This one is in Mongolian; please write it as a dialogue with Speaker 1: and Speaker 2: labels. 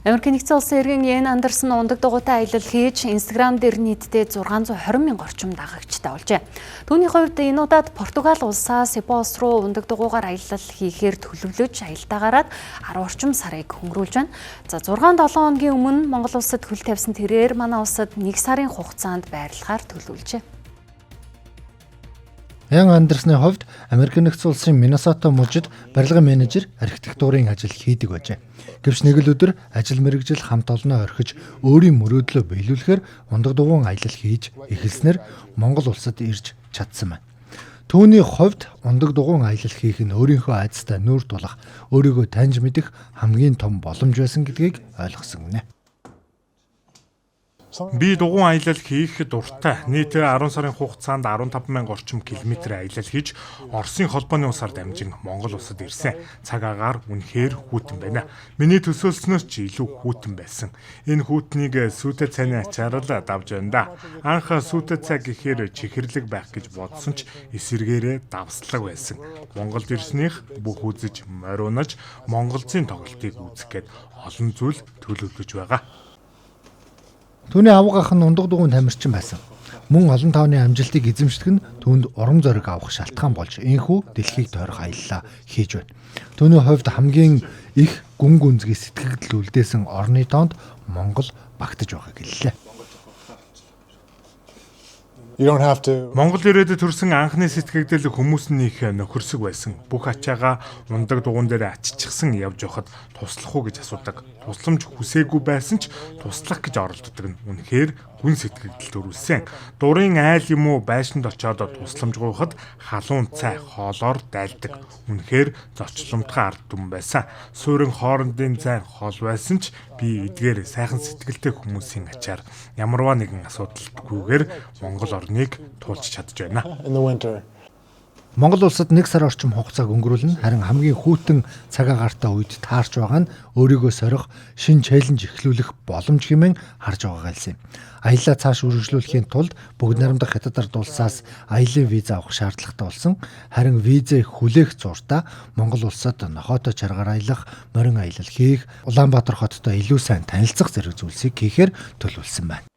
Speaker 1: Америкийн нэгдсэн улсын иргэн Ян Андерсон унадаг дугуйтай аялал хийж, Instagram дээр нийтдээ 620 мянга орчим дагагчтай болжээ. Түүний хувьд энэ удаад Португал улсаас Япон улс руу унадаг дугуйгаар аялал хийхээр төлөвлөж, аялдаа гараад 10 орчим сарыг өнгөрүүлж байна. За, 6 7 хоногийн өмнө Монгол улсад хөл тавьсан тэрээр манай улсад 1 сарын хугацаанд байрлахаар төлөвлөжээ.
Speaker 2: Ян Андерсны хувьд Америк нэгдсэн улсын Миннесота мужид барилгын менежер, архитектурын ажил хийдэг байжээ. Гэвч нэг л өдөр ажил мэргэжил хамт олноо орхиж, өөрийн мөрөөдлөө биелүүлэхээр унадаг дугуйн аялал хийж эхэлснээр Монгол улсад ирж чадсан байна. Түүний хувьд унадаг дугуйн аялал хийх нь өөрийнхөө айдастай нүүр тулах, өөрийгөө таньж мэдэх хамгийн том боломж байсан гэдгийг ойлгосон гинэ.
Speaker 3: Би дугуйн аялал хийх дуртай. Нийт 10 сарын хугацаанд 15 мянга орчим километр аялал хийж, Оросын холбооны улсаар дамжин Монгол улсад ирсэн. Цаг агаар үнэхээр хүйтэн байна. Миний төсөөлснөөс ч илүү хүйтэн байсан. Энэ хүйтнийг сүүтэй цайны ачаар л давж байна да. Анх сүүтэй цай гэхээр чихэрлэг байх гэж бодсон ч эсэргээрээ давслаг байсан. Монголд ирснийх бүх үзэж морь унаж, монголзын тоглолтыг үзэх гээд олон зүйл төлөвлөж байгаа.
Speaker 2: Түүний авга ах нь унадаг дугуйн тамирчин байсан. Мөн олон тооны амжилтыг эзэмшдэг нь түүнд урам зориг авах шалтгаан болж, ийнхүү дэлхийг тойрох аяллаа хийж байна. Түүний хувьд хамгийн их гүн гүнзгий сэтгэгдэл үлдээсэн орны тоонд Монгол багтаж байгааг хэллээ.
Speaker 4: You don't have to
Speaker 3: Монгол ирээд төрсэн анхны сэтгэгдэл хүмүүс нь их нөхөрсөг байсан. Бүх ачаагаа унадаг дугуйн дээр аччихсан явж байхад туслах уу гэж асуудаг. Тусламж хүсээгүй байсан ч туслах гэж оролддог нь үнэхээр гүн сэтгэгдэл төрүүлсэн. Дурын айл юм уу байшинд очиод тусламж гуйхад халуун цай, хоолоор дайлдаг. Үнэхээр зочломтгой ард түмэн байсан. Суурин хоорондын зайн хол байсан ч би эдгээр сайхан сэтгэлтэй хүмүүсийн ачаар ямарваа нэгэн асуудалгүйгээр Монгол орныг туулж чадж байна.
Speaker 4: in the winter.
Speaker 2: Монгол улсад нэг сар орчим хугацааг өнгөрүүлнэ. Харин хамгийн хүйтэн цаг агаартай үед таарч байгаа нь өөрийгөө сорих, шинэ challenge эхлүүлэх боломж хэмээн харж байгаагаа хэлсэн юм. Аяллаа цааш үргэлжлүүлэхийн тулд Бүгд Найрамдах Хятад ард улсаас аялын виз авах шаардлагатай болсон. Харин визээ хүлээх зууртаа Монгол улсад нохойтой чаргаар аялах, морин аялал хийх, Улаанбаатар хоттой илүү сайн танилцах зэрэг зүйлсийг хийхээр төлөвлөсөн байна.